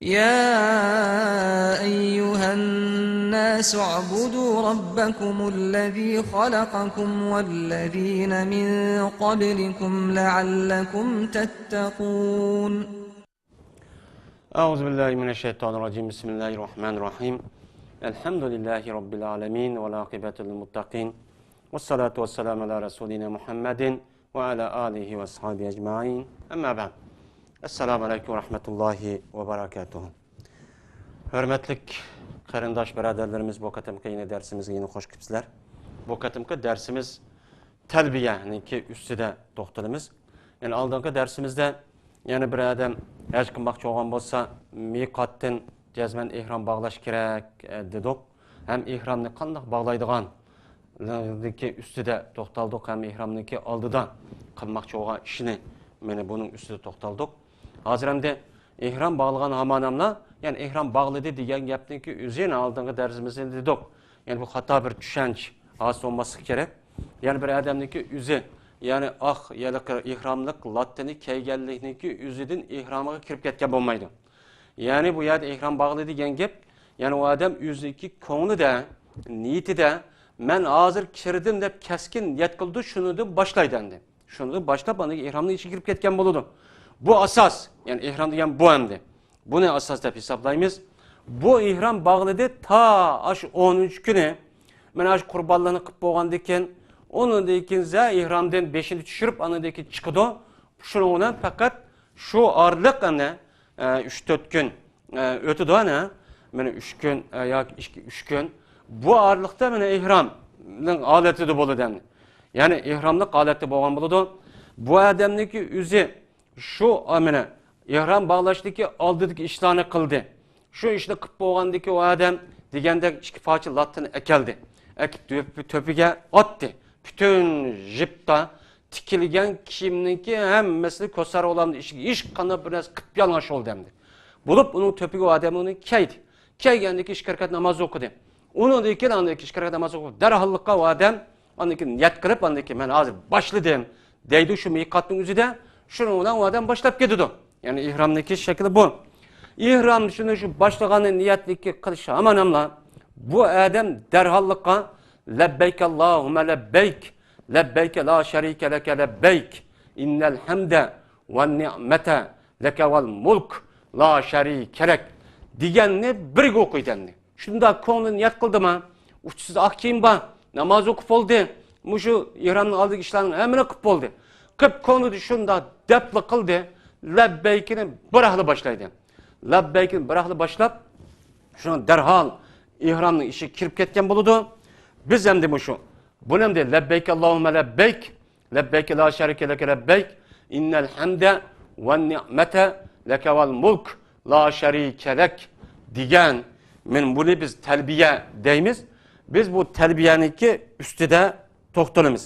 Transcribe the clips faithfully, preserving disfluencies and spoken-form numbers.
يا أيها الناس اعبدوا ربكم الذي خلقكم والذين من قبلكم لعلكم تتقون. أعوذ بالله من الشيطان الرجيم. بسم الله الرحمن الرحيم. الحمد لله رب العالمين والعاقبة للمتقين والصلاة والسلام على رسولنا محمد وعلى آله وأصحابه أجمعين. أما بعد. السلام عليكم ورحمة الله وبركاته. ھۆرمەتلىك قېرىنداش بۇرادەرلىرىمىز، بۇ قېتىمقى يەنە دەرسىمىزگە يەنە خوش كېلىپسىلەر. بۇ قېتىمقى دەرسىمىز تەلبىيەنىڭكى ئۈستىدە توختىلىمىز. يەنى ئالدىنقى دەرسىمىزدە يەنە بىر ئادەم ھەج قىلماقچى بولغان بولسا، مىقاتتىن جەزمەن ئېھرام باغلاش كېرەك، ئە، دېدۇق. ھەم ئېھرامنى قانداق باغلايدىغان، نىڭكى ئۈستىدە توختالدۇق ھەم ئېھرامنىڭكى ئالدىدا قىلماقچى بولغان ئىشنى، مانا بۇنىڭ ئۈستىدە توختالدۇق. ھازىر ئەمدى ئېھرام باغلىغان ھامانەملا، يەنى ئېھرام باغلىدى دېگەن گەپنىڭكى ئۆزى، يەنە ئالدىنقى دەرسىمىزدە دېدۇق. يەنى بۇ خاتا بىر چۈشەنچە ھاسىل بولماسلىقى كېرەك. يەنى بىر ئادەمنىڭكى ئۆزى، يەنى ئاق، يەنى ئېھراملىق لاتتىنى كىيگەنلىكنىڭكى ئۆزىدىن ئېھرامغا كىرىپ كەتكەن بولمايدۇ. يەنى بۇ يەردە ئېھرام باغلىدى دېگەن گەپ، يەنى ئۇ ئادەم ئۆزىنىڭكى كۆڭلىدە، نىيىتىدە، مەن ھازىر كىردىم دەپ كەسكىن نىيەت قىلىدۇ، شۇنىڭدىن باشلايدۇ ئەمدى. شۇنىڭدىن باشلاپ ئاندىن كېيىن ئېھرامنىڭ ئىچىگە كىرىپ كەتكەن بولىدۇ. بۇ ئاساس، يەنى ئېھرام دېگەن بۇ ئەمدى. بۇنى ئاساس دەپ ھېسابلايمىز. بۇ ئېھرام باغلىدى تا ئاشۇ ئونىنچى كۈنى، مانا ئاشۇ قۇربانلىقنى قىلىپ بولغاندىن كېيىن، ئۇنىڭدىن كېيىن زە ئېھرامدىن بېشىنى چۈشۈرۈپ، ئاندىن كېيىن چىقىدۇ. شۇنىڭ بىلەن پەقەت شۇ ئارىلىق ئەنە، ئە، ئۈچ تۆت كۈن، ئە، ئۆتىدۇ ئەنە. مانا ئۈچ كۈن، ئە، ياكى ئىككى، ئۈچ كۈن. بۇ ئارىلىقتا مانا ئېھرامنىڭ ھالىتىدە بولىدۇ ئەمدى. يەنى ئېھراملىق ھالەتتە بولغان بولىدۇ. بۇ ئادەمنىڭكى ئۆزى شۇ، ئە، مانا ئېھرام باغلاشتىكى ئالدىدىكى ئىشلارنى قىلدى. شۇ ئىشنى قىلىپ بولغاندىكى ئۇ ئادەم دېگەندەك ئىككى پارچە لاتتىنى ئەكەلدى. ئەكىپ تۆپ-، تۆپىگە ئاتتى. پۈتۈن جىپتا تىكىلگەن كىيىمنىڭكى ھەممىسىنى كوسار ئولامدى ئىچىگە، ھېچقانداق بىر نەرسە قىلىپ يالىڭاچ بولدى ئەمدى. بولۇپ ئۇنىڭ تۆپىگە ئۇ ئادەم ئۇنى كىيدى. كىيگەندىن كېيىن ئىككى رەكەت ناماز ئوقۇدى. ئۇنىڭدىن كېيىن ئاندىن كېيىن ئىككى رەكەت ناماز ئوقۇپ دەرھاللىققا ئۇ ئادەم ئاندىن كېيىن نىيەت قىلىپ، ئاندىن كېيىن مەن ھازىر باشلىدىم دەيدۇ شۇ مىقاتنىڭ ئۆزىدە. شۇنىڭ بىلەن ئۇ ئادەم باشلاپ كېتىدۇ. يەنى ئېھرامنىڭكى شەكلى بۇ. ئېھرام شۇنى شۇ باشلىغاننى نىيەتنىكى قىلىش ھامانەملا بۇ ئادەم دەرھاللىققا لەببەيك ئاللاھۇممە لەببەيك، لەببەيك لا شەرىكە لەكە لەببەيك، ئىننەل ھەمدە ۋەن نىئمەتە لەكە ۋەل مۇلك لا شەرىكە لەك دېگەننى بىرگە ئوقۇيدۇ ئەمدى. شۇنداق كۆڭلىدىن نىيەت قىلدىما، ئۇچسىز ئاق كىيىم بار، ناماز ئوقۇپ بولدى، مۇشۇ ئېھرامنىڭ ئالدىدىكى ئىشلارنىڭ ھەممىنى قىلىپ بولدى. قىپ كۆڭلىدە شۇنداق دەپلا قىلدى، لەببەيكىنى بىراقلا باشلايدۇ. لەببەيكىنى بىراقلا باشلاپ، شۇنىڭ دەرھال ئېھرامنىڭ ئىچىگە كىرىپ كەتكەن بولىدۇ. بىز ئەمدى مۇشۇ، بۇنى ئەمدى لەببەيك ئاللاھۇممە لەببەيك، لەببەيك لا شەرىكە لەكە لەببەيك، ئىننەل ھەمدە ۋەن نىئمەتە لەكە ۋەل مۇلك لا شەرىكە لەك دېگەن، مەن بۇنى بىز تەلبىيە دەيمىز. بىز بۇ تەلبىيەنىڭكى ئۈستىدە توختىلىمىز.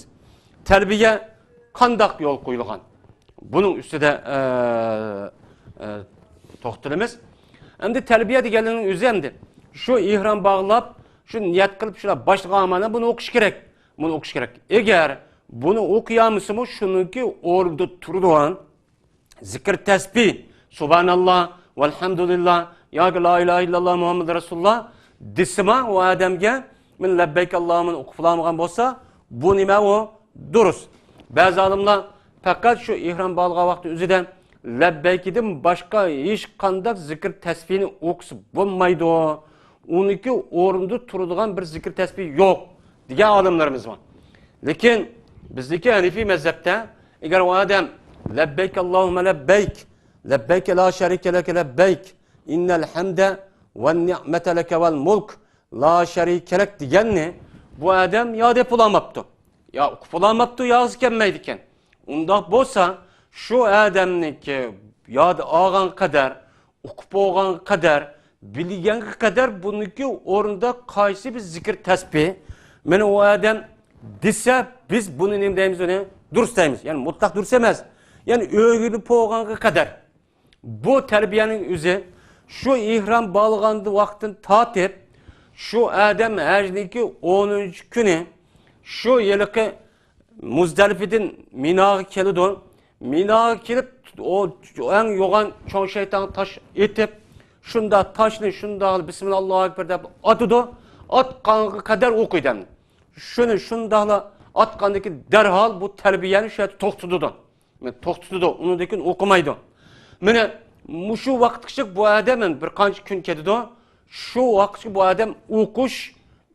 تەلبىيە قانداق يول قويۇلغان؟ بۇنىڭ ئۈستىدە، ئە، ئە، توختىلىمىز. ئەمدى تەلبىيە دېگەنلىرىنىڭ ئۆزى ئەمدى شۇ ئېھرام باغلاپ، شۇ نىيەت قىلىپ، شۇلار باشلىغان مانا بۇنى ئوقۇش كېرەك. بۇنى ئوقۇش كېرەك. ئەگەر بۇنى ئوقۇيالمىسىمۇ، شۇنىڭكى ئورنىدا تۇرىدىغان زىكىر تەسبىھ، سۇبھاناللا، ۋەلھەمدۇلىللا ياكى لا ئىلاھە ئىللاللا مۇھەممەد رەسۇلۇللا دېسىما، ئۇ ئادەمگە مەن لەببەيك ئاللاھۇممىنى ئوقۇپ بولالمىغان بولسا، بۇ نېمە ئۇ؟ دۇرۇس. بەزى ئالىملار پەقەت شۇ ئېھرام باغلىغان ۋاقتى ئۆزىدە لەببەيكىدىن باشقا ھېچقانداق زىكىر تەسبىھنى ئوقۇسا بولمايدۇ. ئۇنىڭكى ئورنىدا تۇرىدىغان بىر زىكىر تەسبىھ يوق دېگەن ئالىملىرىمىز بار. لېكىن بىزدىكى ھەنىفىي مەزھەپتە ئەگەر ئۇ ئادەم لەببەيك ئاللاھۇممە لەببەيك، لەببەيك لا شەرىكە لەكە لەببەيك، ئىننەل ھەمدە ۋەن نىئمەتە لەكە ۋەل مۇلك لا شەرىكە لەك دېگەننى بۇ ئادەم يا دەپ بولالماپتۇ، يا ئۇقۇپ بولالماپتۇ، يا ئاغزى كەلمەيدىكەن. ئۇنداق بولسا، شۇ ئادەمنىڭكى ياد ئالغان قەدەر، ئۇقۇپ بولغان قەدەر، بىلگەنگە قەدەر بۇنىڭكى ئورنىدا قايسى بىر زىكىر تەسبىھ، مانا ئۇ ئادەم دېسە، بىز بۇنى نېمە دەيمىز؟ ئۇنى دۇرۇس دەيمىز. يەنى مۇتلەق دۇرۇس ئەمەس. يەنى ئۆگىنىپ بولغانغا قەدەر. بۇ تەلبىيەنىڭ ئۆزى شۇ ئېھرام باغلىغان ۋاقىتتىن تارتىپ، شۇ ئادەم ھەجنىڭكى ئونىنچى كۈنى شۇ ھېلىقى مۇزدەلىپىدىن مىناغا كېلىدۇ. مىناغا كېلىپ، ئۇ ئەڭ يوغان چوڭ شەيتان تاش ئېتىپ، شۇنداق تاشنى شۇنداق بىسمىللا ئاللاھۇ ئەكبەر دەپ ئاتىدۇ. ئاتقانغا قەدەر ئوقۇيدۇ ئەمدى. شۇنى شۇنداقلا ئاتقاندىن كېيىن دەرھال بۇ تەلبىيەنى شۇ يەردە توختىتىدۇ. توختىتىدۇ، ئۇنىڭدىن كېيىن ئوقۇمايدۇ. مانا مۇشۇ ۋاقىتقىچە بۇ ئادەم، بىر قانچە كۈن كېتىدۇ، شۇ ۋاقىتقىچە بۇ ئادەم ئوقۇش،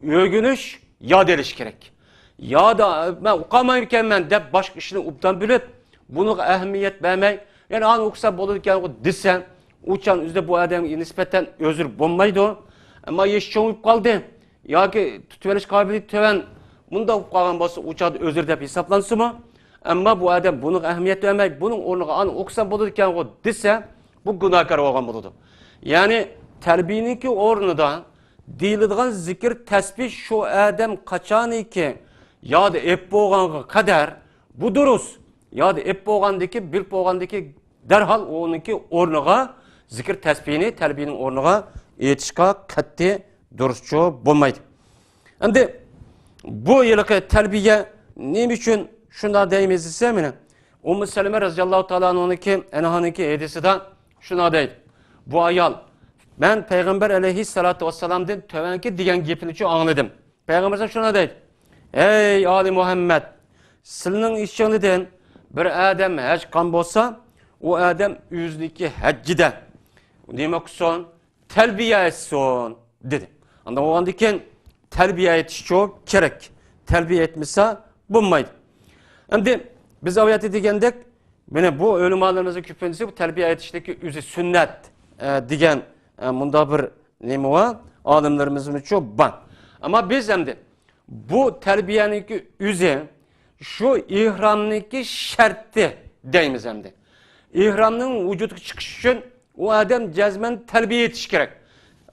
ئۆگىنىش، ياد ئېلىش كېرەك. يادا مەن ئوقۇالمايدىكەنمەن دەپ باشقا ئىشنى ئوبدان بىلىپ، بۇنىڭغا ئەھمىيەت بەرمەي، يەنە ئانى ئوقۇسا بولىدىكەنغۇ دېسە، ئۇ چاغ ئۆزىدە بۇ ئادەمگە نىسبەتەن ئۆزرە بولمايدۇ. ئەمما يېشى چوڭىيىپ قالدى ياكى تۇتۇۋېلىش قابىلىيىتى تۆۋەن، مۇنداق بولۇپ قالغان بولسا، ئۇ چاغدا ئۆزرە دەپ ھېسابلانسىمۇ، ئەمما بۇ ئادەم بۇنىڭغا ئەھمىيەت بەرمەي، بۇنىڭ ئورنىغا ئانى ئوقۇسام بولىدىكەنغۇ دېسە، بۇ گۇناھكار بولغان بولىدۇ. يەنى تەلبىيىنىڭكى ئورنىدا دېيىلىدىغان زىكىر تەسبىھ شۇ ئادەم قاچانكى يادا ئېپ بولغانغا قەدەر بۇ دۇرۇس. يادا ئېپ بولغاندىكى، بىلىپ بولغاندىكى دەرھال ئۇنىڭكى ئورنىغا زىكىر تەسبىھنى تەلبىيىنىڭ ئورنىغا ئېيتىشقا قەتئىي دۇرۇسچۇ بولمايدۇ. ئەمدى بۇ ھېلىقى تەلبىيە نېمە ئۈچۈن شۇنداق دەيمىز دېسە، مانا ئۇممۇ سەلىمە رەزىياللاھۇ تائالا ئەنھانىڭكى، ئەنھانىڭكى ھەدىسىدە شۇنداق دەيدۇ. بۇ ئايال، مەن پەيغەمبەر ئەلەيھىسسالاتۇ ۋەسسالامدىن تۆۋەنكى دېگەن گېپىنىچۇ ئاڭلىدىم. پەيغەمبەر شۇنداق دەيدۇ: «ئەي ئالى مۇھەممەد، سىلىنىڭ ئىچىڭلىدىن بىر ئادەم ھەج قىلغان بولسا، ئۇ ئادەم ئۆزىنىڭكى ھەججىدە نېمە قىلسۇن؟ تەلبىيە ئېيتسۇن» دېدى. ئاندىن بولغاندىن كېيىن تەلبىيە ئېيتىشچۇ كېرەك. تەلبىيە ئېيتمىسا بولمايدۇ. ئەمدى بىز ئاۋۋالدا دېگەندەك، مانا بۇ ئۆلىمالىرىمىزنىڭ كۆپىنچىسى بۇ تەلبىيە ئېيتىشنىڭكى ئۆزى سۈننەت، ئە، دېگەن، ئە، مۇنداق بىر نېمە بار، ئالىملىرىمىزمۇچۇ بار. ئەمما بىز ئەمدى بۇ تەلبىيەنىڭكى ئۆزى شۇ ئېھرامنىڭكى شەرتى دەيمىز ئەمدى. ئېھرامنىڭ ۋۇجۇدقا چىقىشى ئۈچۈن ئۇ ئادەم جەزمەن تەلبىيە ئېيتىشى كېرەك.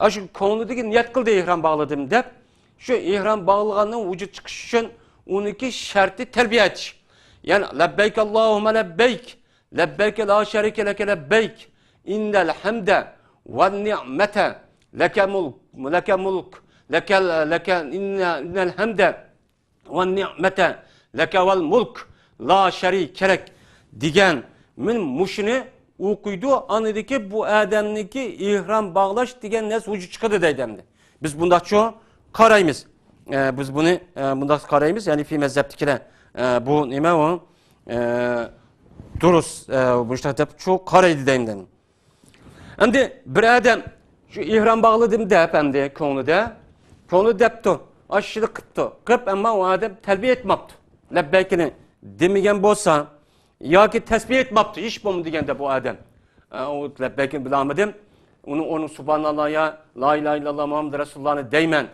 ئاشۇ كۆڭلىدىكى نىيەت قىلدى ئېھرام باغلىدىم دەپ، شۇ ئېھرام باغلىغاننىڭ ۋۇجۇدقا چىقىشى ئۈچۈن ئۇنىڭكى شەرتى تەلبىيە ئېيتىش. يەنى لەببەيك ئاللاھۇممە لەببەيك، لەببەيك لا شەرىكە لەكە لەببەيك، ئىننەل ھەمدە ۋەن نىئمەتە لەكە مۇلك، لەكە مۇلك، لەكە، لەكە، ئىننە، ئىننەل ھەمدە ۋەن نىئمەتە لەكە ۋەل مۇلك لا شەرىكە لەك دېگەن، مىن مۇشۇنى ئوقۇيدۇ، ئاندىكى بۇ ئادەمنىڭكى ئېھرام باغلاش دېگەن نەرسە ۋۇجۇد چىقىدۇ دەيدۇ ئەمدى. بىز بۇنداقچۇ قارايمىز. ئە، بىز بۇنى، ئە، بۇنداق قارايمىز، يەنى فى مەزھەپتىكىلەر، ئە، بۇ نېمە ئۇ؟ ئە، دۇرۇس، ئە، مۇشۇنداق دەپچۇ قارايدۇ دەيمەن. ئەمدى بىر ئادەم شۇ ئېھرام باغلىدىم دەپ ئەمدى كۆڭلىدە، كۆڭلىدە دەپتۇ، ئاشۇنى قىپتۇ، قىپ، ئەمما ئۇ ئادەم تەلبىيە ئېيتماپتۇ. لەببەيكىنى دېمىگەن بولسا، ياكى تەسبىھ ئېيتماپتۇ، ھېچ بولمىدى دېگەندە بۇ ئادەم، ئە، ئۇ لەببەيكىنى بىلەلمىدىم، ئۇنىڭ ئورنىغا سۇبھاناللا يا لا ئىلاھە ئىللاللا مۇھەممەد رەسۇلۇللانى دەيمەن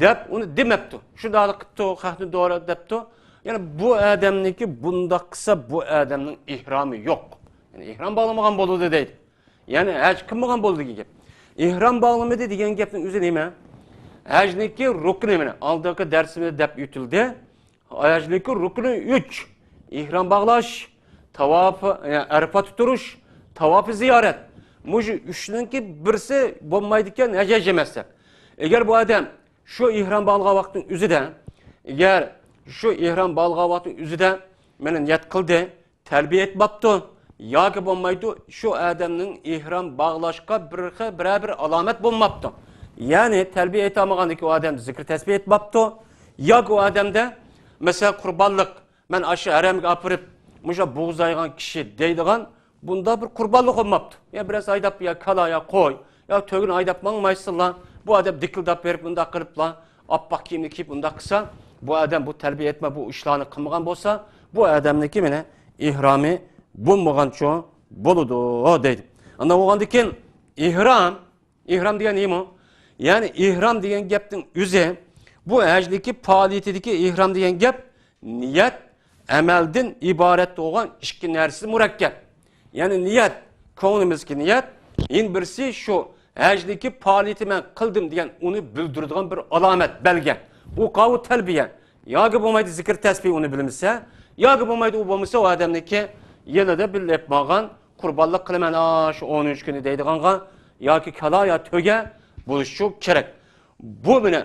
دەپ ئۇنى دېمەپتۇ. شۇنداقلا قىپتۇ، خەقنى دوراپ دەپتۇ. يەنى بۇ ئادەمنىڭكى بۇنداق قىلسا، بۇ ئادەمنىڭ ئېھرامى يوق. يەنى ئېھرام باغلىمىغان بولىدۇ دەيدۇ. يەنى ھەج قىلمىغان بولىدۇ دېگەن گەپ. ئېھرام باغلىمىدى دېگەن گەپنىڭ ئۆزى نېمە؟ ھەجنىڭكى رۇكنى، مانا ئالدىنقى دەرسىمىزدە دەپ ئۆتۈلدى. ھەجنىڭكى رۇكنى ئۈچ. ئېھرام باغلاش، تاۋاپى، يەنى ئەرىپاتتا تۇرۇش، تاۋاپى زىيارەت. مۇشۇ ئۈچنىڭكى بىرسى بولمايدىكەن، ھەج ھەج ئەمەس دەپ. ئەگەر بۇ ئادەم شۇ ئېھرام باغلىغان ۋاقىتنىڭ ئۆزىدە، ئەگەر شۇ ئېھرام باغلىغان ۋاقىتنىڭ ئۆزىدە مانا نىيەت قىلدى، تەلبىيە ئېيتماپتۇ ياكى بولمايدۇ، شۇ ئادەمنىڭ ئېھرام باغلاشقا بىر خىل، بىرەر بىر ئالامەت بولماپتۇ. يەنى تەلبىيە ئېيتالمىغاندىكى ئۇ ئادەم زىكىر تەسبىھ ئېيتماپتۇ ياكى ئۇ ئادەمدە، مەسىلەن، قۇربانلىق، مەن ئاشۇ ھەرەمگە ئاپىرىپ مۇشۇ بوغۇزلايدىغان كىشى دەيدىغان بۇنداق بىر قۇربانلىق بولماپتۇ. يا بىرەرسى ھەيدەپ، يا كالا، يا قوي، يا تۆگىنى ھەيدەپ ماڭمايسىلار. بۇ ئادەم دىكىلداپ بېرىپ، بۇنداق قىلىپلا، ئاپئاق كىيىمنى كىيىپ، ئۇنداق قىلسا، بۇ ئادەم بۇ تەلبىيە ئېيتماي، بۇ ئىشلارنى قىلمىغان بولسا، بۇ ئادەمنىڭكى مانا ئېھرامى بولمىغانچۇ بولىدۇ دەيدۇ. ئانداق بولغاندىن كېيىن ئېھرام، ئېھرام دېگەن نېمە؟ يەنى ئېھرام دېگەن گەپنىڭ ئۆزى، بۇ ھەجنىڭكى پائالىيىتىدىكى ئېھرام دېگەن گەپ نىيەت، ئەمەلدىن ئىبارەت بولغان ئىككى نەرسە مۇرەككەپ. يەنى نىيەت، كۆڭلىمىزدىكى نىيەت، يەنە بىرسى شۇ ھەجنىڭكى پائالىيىتى مەن قىلدىم دېگەن ئۇنى بىلدۈرىدىغان بىر ئالامەت، بەلگە. ئۇ قاۋۇ تەلبىيە. ياكى بولمايدۇ زىكىر تەسبىھ ئۇنى بىلمىسە، ياكى بولمايدۇ ئۇ بولمىسا ئۇ ئادەمنىڭكى يېنىدا بىللە ئېلىپ ماڭغان قۇربانلىق قىلىمەن ئاشۇ ئونىنچى كۈنى دەيدىغانغا ياكى كالا يا تۆگە بولۇشى كېرەك. بۇ مانا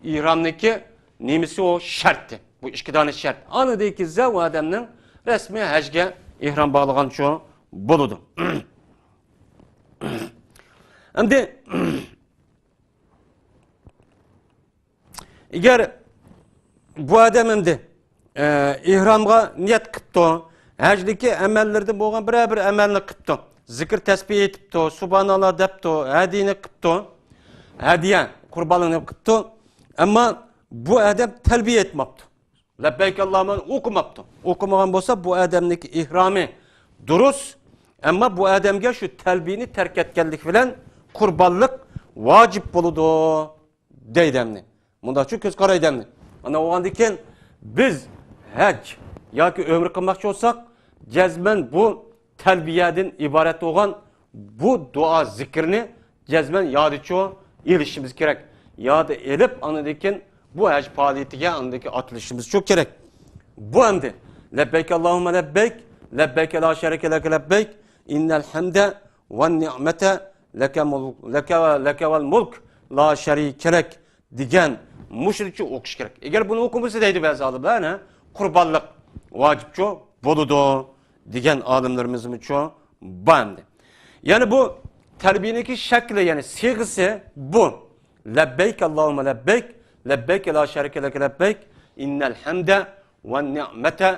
ئېھرامنىڭكى نېمىسى ئۇ شەرتى. بۇ ئىككى دانە شەرت. ئاندىن كېيىن ئۇ ئادەمنىڭ رەسمىي ھەجگە ئېھرام باغلىغانچۇ بولىدۇ. ئەمدى ئەگەر بۇ ئادەم ئەمدى، ئە، ئېھرامغا نىيەت قىپتۇ، ھەجدىكى ئەمەللىرىدىن بولغان بىرەر بىر ئەمەلنى قىپتۇ، زىكىر تەسبىھ ئېيتىپتۇ، سۇبھاناللا دەپتۇ، ھەدىيىنى قىپتۇ، ھەدىيە قۇربانلىقنى قىپتۇ، ئەمما بۇ ئادەم تەلبىيە ئېيتماپتۇ. لەببەيك ئاللاھۇممە ئوقۇماپتۇ. ئوقۇمىغان بولسا، بۇ ئادەمنىڭكى ئېھرامى دۇرۇس، ئەمما بۇ ئادەمگە شۇ تەلبىيىنى تەرك ئەتكەنلىك بىلەن قۇربانلىق ۋاجىپ بولىدۇ، دەيدۇ ئەمدى. مۇنداقچۇ كۆز قارايدۇ ئەمدى. ئانا بولغاندىن كېيىن بىز ھەج ياكى ئۆمرە قىلماقچى بولساق، جەزمەن بۇ تەلبىيەدىن ئىبارەت بولغان بۇ دۇئا زىكىرنى جەزمەن يادىچۇ ئېلىشىمىز كېرەك. ياد ئېلىپ، ئاندىن كېيىن بۇ ھەج پائالىيىتىگە ئاندىن كېيىن ئاتىلىشىمىزچۇ كېرەك. بۇ ئەمدى لەببەيك ئاللاھۇممە لەببەيك، لەببەيك لا شەرىكە لەكە لەببەيك، ئىننەل ھەمدە ۋەن نىئمەتە لەكە مۇل-، لەكە، لەكە ۋەل مۇلك لا شەرىكە لەك دېگەن مۇشۇنىچۇ ئوقۇش كېرەك. ئەگەر بۇنى ئوقۇمىسا دەيدۇ بەزى ئالىملار، ئەنە، قۇربانلىق ۋاجىپچۇ بولىدۇ دېگەن ئالىملىرىمىزمۇچۇ بار ئەمدى. يەنى بۇ تەلبىيىنىڭكى شەكلى، يەنى سىيغىسى بۇ. لەببەيك ئاللاھۇممە لەببەيك، لەببەيك لا شەرىكە لەكە لەببەيك، ئىننەل ھەمدە ۋەن نىئمەتە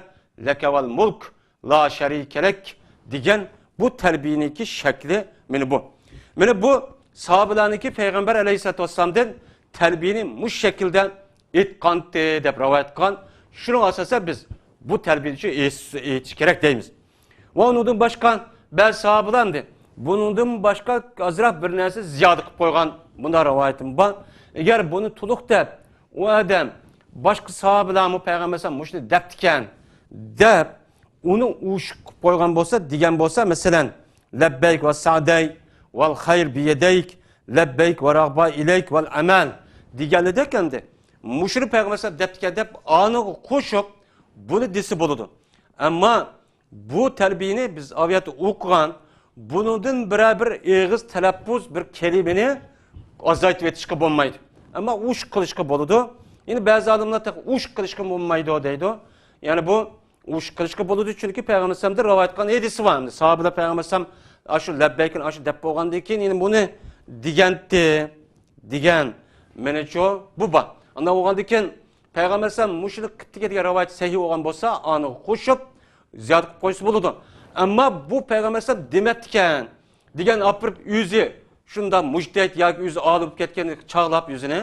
لەكە ۋەل مۇلك لا شەرىكە لەك دېگەن بۇ تەلبىيىنىڭكى شەكلى مانا بۇ. مانا بۇ ساھابىلەرنىڭكى پەيغەمبەر ئەلەيھىسسالاتۇ ۋەسسالامدىن تەلبىيىنى مۇشۇ شەكىلدە ئېيتقانتى دەپ رىۋايەت قىلغان. شۇنىڭغا ئاساسەن بىز بۇ تەلبىيىنى شۇ ئېيتىش، ئېيتىش كېرەك دەيمىز. ۋە ئۇنىڭدىن باشقا بەزى ساھابىلەر ئەمدى بۇنىڭدىن باشقا ئازراق بىر نەرسە زىيادە قىلىپ قويغان، بۇنداق رىۋايىتىم بار. ئەگەر بۇنى تولۇق دەپ، ئۇ ئادەم باشقا ساھابىلەرمۇ پەيغەمبەر ئەلەيھىسسالام مۇشۇنى دەپتىكەن دەپ، ئۇنى ئوشۇق قىلىپ قويغان بولسا، دېگەن بولسا، مەسىلەن، لەببەيك ۋە سەئدەيك ۋەل خەير بىيەدەيك، لەببەيك ۋە رەغبا ئىلەيك ۋەل ئەمەل دېگەنلىدەك ئەمدى. مۇشۇنى پەيغەمبەر ئەلەيھىسسالام دەپتىكەن دەپ، ئانىغا قوشۇپ بۇنى دېسە بولىدۇ. ئەمما بۇ تەلبىيىنى بىز ئاۋۇ يەردە ئوقۇغان، بۇنىڭدىن بىرەر بىر ئېغىز تەلەپپۇز، بىر كەلىمىنى ئازايتىۋېتىشقا بولمايدۇ. ئەمما ئوشۇق قىلىشقا بولىدۇ. يەنە بەزى ئالىملار تېخى ئوشۇق قىلىشقا بولمايدۇ دەيدۇ. يەنى بۇ ئوشۇق قىلىشقا بولىدۇ، چۈنكى پەيغەمبەر ئەلەيھىسسالامدىن رىۋايەت قىلغان ھەدىسى بار. ئەمدى ساھابىلەر پەيغەمبەر ئەلەيھىسسالام ئاشۇ لەببەيكنى ئاشۇ دەپ بولغاندىن كېيىن، يەنە بۇنى دېگەنتى. دېگەن مېنىچۇ بۇ بار. ئانداق بولغاندىكىن پەيغەمبەر ئەلەيھىسسالام مۇشۇنى قىپتىكەن دېگەن رىۋايەت سەھىھ بولغان بولسا، ئانىغا قوشۇپ زىيادە قىلىپ قويسا بولىدۇ. ئەمما بۇ پەيغەمبەر ئەلەيھىسسالام دېمەپتىكەن دېگەن ئاپىرىپ ئۆزى شۇنداق مۇجتەھىد ياكى ئۆزى ئالىم بولۇپ كەتكەن چاغلاپ ئۆزىنى،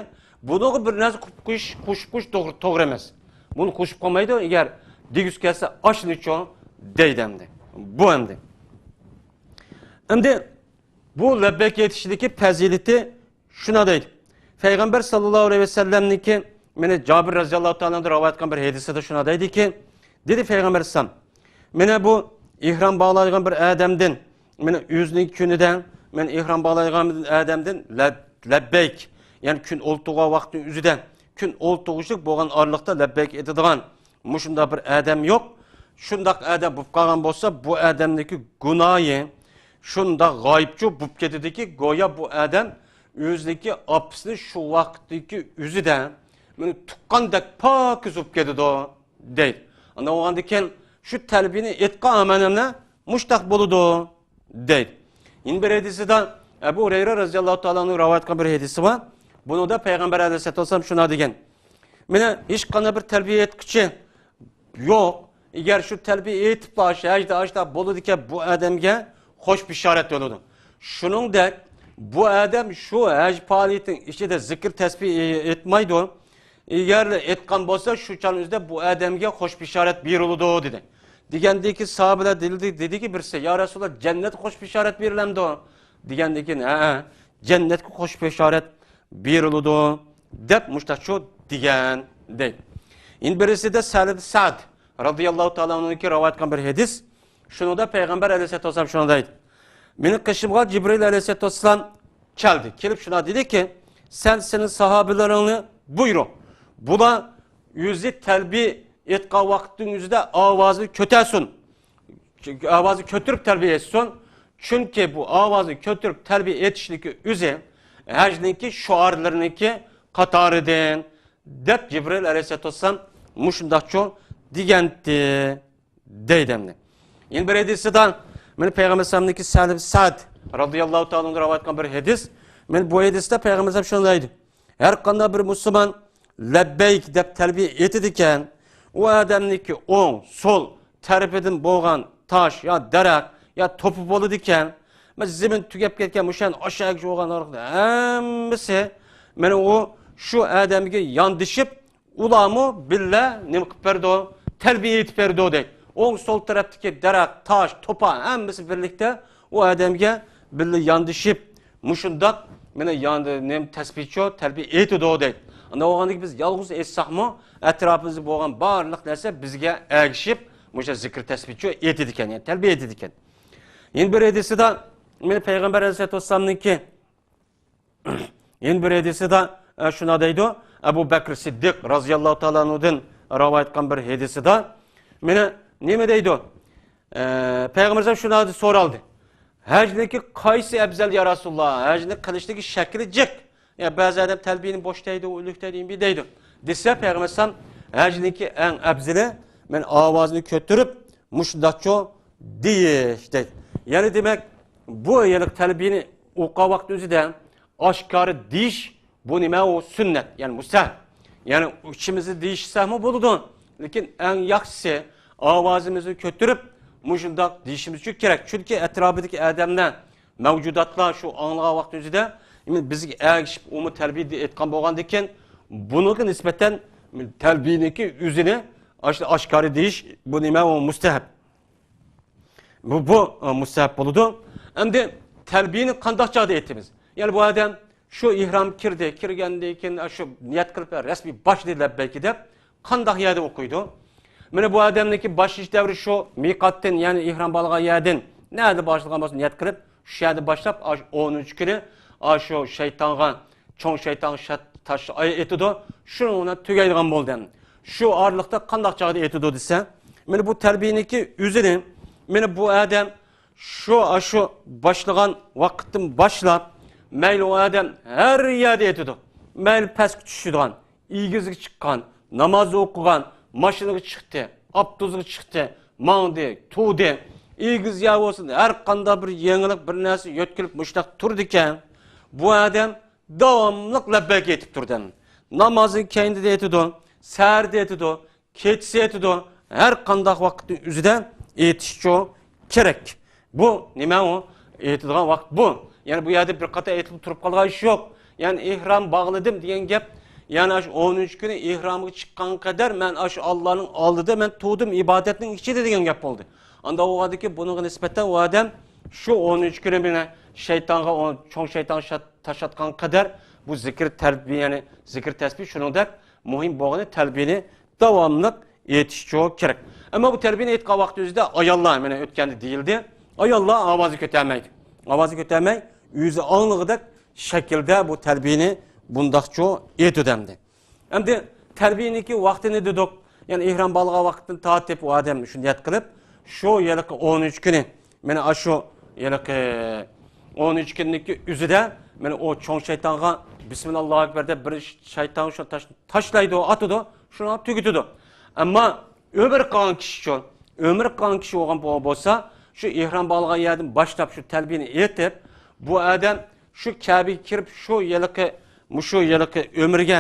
بۇنىڭغا بىر نەرسە قوشۇپ قويۇش، قوشۇپ قويۇش توغرا، توغرا ئەمەس. بۇنى قوشۇپ قويمايدۇ. ئەگەر دېگۈسى كەلسە ئاشۇنىچۇ دەيدۇ ئەمدى. بۇ ئەمدى. ئەمدى بۇ لەببەيك ئېيتىشنىڭكى پەزىلىتى شۇنى دەيدۇ. پەيغەمبەر ساللاللاھۇ ئەلەيھى ۋەسەللەمنىڭكى، مانا جابىر رەزىياللاھۇ تائالا ئەنھۇدىن رىۋايەت قىلغان بىر ھەدىسىدە شۇنى دەيدۇكى، دېدى پەيغەمبەر ئەلەيھىسسالام، مانا بۇ ئېھرام باغلايدىغان بىر ئادەمدىن، مانا ئۆزىنىڭ كۈنىدە، مانا ئېھرام باغلايدىغان ئادەمدىن لەب-، لەببەيك، يەنى كۈن ئولتۇرغان ۋاقىتنىڭ ئۆزىدە، كۈن ئولتۇرغۇچىلىك بولغان ئارىلىقتا لەببەيك ئېيتىدىغان مۇشۇنداق بىر ئادەم يوق. شۇنداق ئادەم بولۇپ قالغان بولسا، بۇ ئادەمنىڭكى گۇناھى شۇنداق غايىبچۇ بولۇپ كېتىدۇكى، گويا بۇ ئادەم ئۆزىنىڭكى ئاپىسىنى شۇ ۋاقىتتىكى ئۆزىدە مانا تۇغقاندەك پاكىز بولۇپ كېتىدۇ، دەيدۇ. ئانداق بولغاندىكىن شۇ تەلبىيىنى ئېيتقان ئامەللەر مۇشتاق بولىدۇ، دەيدۇ. يەنە بىر ھەدىسىدە ئەبۇ ھۇرەيرە رەزىياللاھۇ تائالا ئەنھۇ رىۋايەت قىلغان بىر ھەدىسى بار. بۇنىڭدا پەيغەمبەر ئەلەيھىسسالاتۇ ۋەسسالام شۇنداق دېگەن. مانا ھېچقانداق بىر تەلبىيە ئېيتقۇچى يوق. ئەگەر شۇ تەلبىيە ئېيتىپلا ئاشۇ ھەجدە ئاشۇنداق بولىدىكەن، بۇ ئادەمگە خوش بېشارەت بولىدۇ. شۇنىڭدەك بۇ ئادەم شۇ ھەج پائالىيىتىنىڭ ئىچىدە زىكىر تەسبىھ ئېيتمايدۇ. ئەگەر ئېيتقان بولسا، شۇ چاغنىڭ ئۆزىدە بۇ ئادەمگە خوش بېشارەت بېرىلىدۇ، دېدى. دېگەندىكى ساھابىلەر دېدى، دېدىكى بىرسى، يا رەسۇلاللا، جەننەتكە خوش بېشارەت بېرىلەمدۇ؟ دېگەندىكى، ھە، جەننەتكە خوش بېشارەت بېرىلىدۇ، دەپ مۇشتاقچۇ دېگەن، دەيدۇ. يەنە بىرسىدە سەھل ئىبن سەئد رەزىياللاھۇ تائالا ئەنھۇدىن رىۋايەت قىلغان بىر ھەدىس. شۇنىڭدا پەيغەمبەر ئەلەيھىسسالاتۇ ۋەسسالام شۇنى دەيدۇ. مېنىڭ قېشىمغا جىبرىئىل ئەلەيھىسسالاتۇ ۋەسسالام كەلدى. كېلىپ شۇنداق دېدىكى، سەن سېنىڭ ساھابىلىرىڭنى بۇيرۇ. بۇلار ئۆزى تەلبىيە ئېيتقان ۋاقىتنىڭ ئۆزىدە ئاۋازىنى كۆتەرسۇن. ئاۋازىنى كۆتۈرۈپ تەلبىيە ئېيتسۇن. چۈنكى بۇ ئاۋازىنى كۆتۈرۈپ تەلبىيە ئېيتىشنىڭكى ئۆزى ھەجنىڭكى شوئارلىرىنىڭكى قاتارىدىن، دەپ جىبرىئىل ئەلەيھىسسالاتۇ ۋەسسالام مۇشۇنداقچۇ دېگەنتى. دەيدۇ ئەمدى. يەنە بىر ھەدىسىدا مانا پەيغەمبەر ئەلەيھىسسالامنىڭكى سەھل ئىبن سەئد رازىياللاھۇ تائالا ئەنھۇ رىۋايەت قىلغان بىر ھەدىس. مەن بۇ ھەدىستە پەيغەمبەر شۇنداق دەيدۇ. ھەر قانداق بىر مۇسۇلمان لەببەيك دەپ تەلبىيە ئېيتىدىكەن، ئۇ ئادەمنىڭكى ئوڭ، سول تەرىپىدىن بولغان تاش يا دەرەخ يا توپا بولىدىكەن، مەن زېمىن تۈگەپ كەتكەن مۇشۇ ئاشۇ ئەگىشىپ بولغان ھەممىسى، مانا ئۇ شۇ ئادەمگە ياندىشىپ، ئۇلارمۇ بىللە نېمە قىلىپ بەردۇ؟ تەلبىيە ئېيتىپ بەردۇ دەيدۇ. ئوڭ سول تەرەپتىكى دەرەخ، تاش، توپا ھەممىسى بىرلىكتە ئۇ ئادەمگە بىللە ياندىشىپ، مۇشۇنداق مانا ياندى نېمە تەسبىھچۇ، تەلبىيە ئېيتىدۇ دەيدۇ. ئانداق بولغاندىكىن بىز يالغۇز ئېيتساقمۇ، ئەتراپىمىزدا بولغان بارلىق نەرسە بىزگە ئەگىشىپ، مۇشۇ زىكىر تەسبىھچۇ ئېيتىدىكەن، يەنى تەلبىيە ئېيتىدىكەن. يەنە بىر ھەدىسىدا مانا پەيغەمبەر ئەلەيھىسسالاتۇ ۋەسسالامنىڭكى يەنە بىر ھەدىسىدا، ئە، شۇنداق دەيدۇ، ئەبۇ بەكرى سىددىق رازىياللاھۇ تائالا ئەنھۇدىن رىۋايەت قىلغان بىر ھەدىسىدە، مانا نېمە دەيدۇ؟ ئە، پەيغەمبەر شۇنداق دەپ سورالدى. ھەجنىڭكى قايسى ئەپزەل يا رەسۇلاللا؟ ھەجنى قىلىشنىڭكى شەكلى جىق. يا بەزى ئادەم تەلبىيىنى بوش دەيدۇ، ئۆلۈك دەيدۇ، ئىمبى دەيدۇ. دېسە پەيغەمبەر ئەلەيھىسسالام، ھەجنىڭكى ئەڭ ئەپزىلى، مانا ئاۋازنى كۆتۈرۈپ، مۇشۇنداقچۇ دېيىش دەيدۇ. يەنى دېمەك، بۇ يەنى تەلبىيىنى ئوقۇغان ۋاقىت ئۆزىدە ئاشكارا دېيىش، بۇ نېمە؟ ئۇ سۈننەت، يەنى مۇستەھەب. يەنى ئىچىمىزدە دېيىشسەكمۇ بولىدۇ، لېكىن ئەڭ ياخشىسى ئاۋازىمىزنى كۆتۈرۈپ مۇشۇنداق دېيىشىمىز كېرەك. چۈنكى ئەتراپىدىكى ئادەملەر مەۋجۇداتلار شۇ ئاڭلىغان ۋاقتى ئۆزىدە بىزگە ئەگىشىپ ئۇمۇ تەلبىيە ئېيتقان بولغاندىكىن، بۇنىڭغا نىسبەتەن تەلبىيىنىڭكى ئۆزىنى ئاش-، ئاشكارا دېيىش، بۇ نېمە؟ ئۇ مۇستەھەب. بۇ، بۇ، ئە، مۇستەھەب بولىدۇ. ئەمدى تەلبىيىنى قانداق چاغدا ئېيتىمىز؟ يەنى بۇ ئادەم شۇ ئېھرام كىردى، كىرگەندىن كېيىن شۇ نىيەت قىلىپ رەسمىي باشلىدى لەببەيكى دەپ، قانداق يەردە ئوقۇيدۇ؟ مانا بۇ ئادەمنىڭكى باشلىنىش دەۋرى شۇ مىقاتتىن، يەنى ئېھرام بولغان يەردىن نەدە باشلىغان بولسا نىيەت قىلىپ، شۇ يەردە باشلاپ، ئاشۇ ئونىنچى كۈنى ئاشۇ شەيتانغا، چوڭ شەيتانغا شات-، تاش ئاي ئېتىدۇ، شۇنىڭ بىلەن تۈگەيدىغان بولدى. شۇ ئارىلىقتا قانداق چاغدا ئېتىدۇ دېسە، مانا بۇ تەلبىيىنىڭكى ئۆزىنى، مانا بۇ ئادەم شۇ، ئاشۇ باشلىغان ۋاقىتتىن باشلاپ، مەيلى ئۇ ئادەم ھەر يەردە ئېتىدۇ. مەيلى پەسكە چۈشىدىغان، ئېگىزگە چىققان، ناماز ئوقۇغان، ماشىنىغا چىقتى، ئاپتوبۇسقا چىقتى، ماڭدى، تۇردى. ئېگىز يەر بولسۇن، ھەر قانداق بىر يېڭىلىق، بىر نەرسە يۆتكىلىپ مۇشۇنداق تۇرىدىكەن، بۇ ئادەم داۋاملىق لەببەيك ئېيتىپ تۇرىدۇ. نامازنىڭ كەينىدە ئېيتىدۇ، سەھەردە ئېيتىدۇ، كېچىسى ئېيتىدۇ، ھەر قانداق ۋاقىتنىڭ ئۆزىدە ئېيتىشچۇ كېرەك. بۇ نېمە ئۇ؟ ئېيتىدىغان ۋاقىت بۇ. يەنى بۇ يەردە بىر قاتار ئېيتىلىپ تۇرۇپ قالغان ئىش يوق. يەنى ئېھرام باغلىدىم دېگەن گەپ، يەنى ئاشۇ ئونىنچى كۈنى ئېھرامغا چىققان قەدەر مەن ئاشۇ ئاللانىڭ ئالدىدا مەن تۇردۇم ئىبادەتنىڭ ئىچىدە دېگەن گەپ بولدى. ئاندا بولغاندىكىن بۇنىڭغا نىسبەتەن ئۇ ئادەم شۇ ئونىنچى كۈنى مانا شەيتانغا، ئۇ چوڭ شەيتانغا شات-، تاش ئاتقان قەدەر بۇ زىكىر تەلبىيە، يەنى زىكىر تەسبىھ شۇنىڭدەك مۇھىم بولغىنى تەلبىيىنى داۋاملىق ئېيتىشچۇ كېرەك. ئەمما بۇ تەلبىيىنى ئېيتقان ۋاقىت ئۆزىدە ئاياللار، مانا ئۆتكەندە دېيىلدى، ئاياللار ئاۋازى كۆتەرمەيدۇ. ئاۋازى كۆتەرمەي، ئۆزى ئاڭلىغۇدەك شەكىلدە بۇ تەلبىيىنى بۇنداقچۇ ئېيتىدۇ ئەمدى. ئەمدى تەلبىيىنىڭكى ۋاقتىنى دېدۇق. يەنى ئېھرام باغلىغان ۋاقىتتىن تارتىپ ئۇ ئادەم شۇ نىيەت قىلىپ، شۇ ھېلىقى ئونىنچى كۈنى، مانا ئاشۇ ھېلىقى ئونىنچى كۈننىڭكى ئۆزىدە، مانا ئۇ چوڭ شەيتانغا بىسمىللا ئاللاھۇ ئەكبەر دەپ بىر شەيتانغا شۇ تاش-، تاشلايدۇ، ئاتىدۇ، شۇنى تۈگىتىدۇ. ئەمما ئۆمرە قىلغان كىشىچۇ؟ ئۆمرە قىلغان كىشى بولغان بو-، بولسا، شۇ ئېھرام باغلىغان يەردىن باشلاپ شۇ تەلبىيىنى ئېيتىپ، بۇ ئادەم شۇ كەبىگە كىرىپ، شۇ ھېلىقى، مۇشۇ ھېلىقى ئۆمرىگە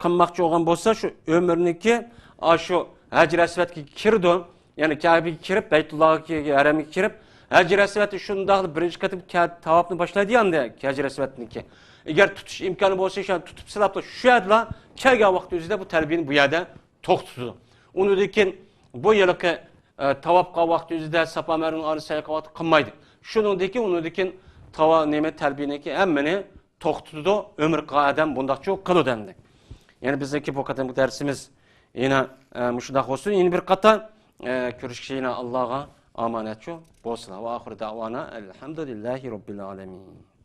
قىلماقچى بولغان بولسا، شۇ ئۆمرىنىڭكى، ئاشۇ ھەجرى ئەسۋەدكە كىرىدۇ. يەنى كەبىگە كىرىپ، بەيتۇللاغا كىر-، ھەرەمگە كىرىپ، ھەجرى ئەسۋەدنى شۇنداقلا بىرىنچى قېتىم كە-، تاۋاپنى باشلايدۇ ئەمدى ھەجرى ئەسۋەدنىڭكى. ئەگەر تۇتۇش ئىمكانى بولسا، شۇ تۇتۇپ سىلاپلا شۇ يەردىلا كەلگەن ۋاقىت ئۆزىدە بۇ تەلبىيىنى بۇ يەردە توختىتىدۇ. ئۇنىڭدىن كېيىن بۇ ھېلىقى، ئە، تاۋاپ قىلغان ۋاقتى ئۆزىدە ساپا مەرۋىنىڭ ئارىسىدا سەي قىلغان ۋاقتى قىلمايدۇ. شۇنىڭدىن كېيىن، ئۇنىڭدىن كېيىن تاۋا-، نېمە، تەلبىيىنىڭكى ھەممىنى توختىتىدۇ، ئۆمرە قىلغان ئادەم بۇنداقچۇ قىلىدۇ ئەمدى. يەنى بىزنىڭكى بۇ قېتىمقى دەرسىمىز يەنە، ئە، مۇشۇنداق بولسۇن. يەنە بىر قاتار، ئە، كۆرۈشكىچە يەنە ئاللاغا ئامانەتچۇ بولسىلا. ۋە ئاخىرۇ دەۋانا ئەلھەمدۇلىللاھى رەببىل ئالەمىن.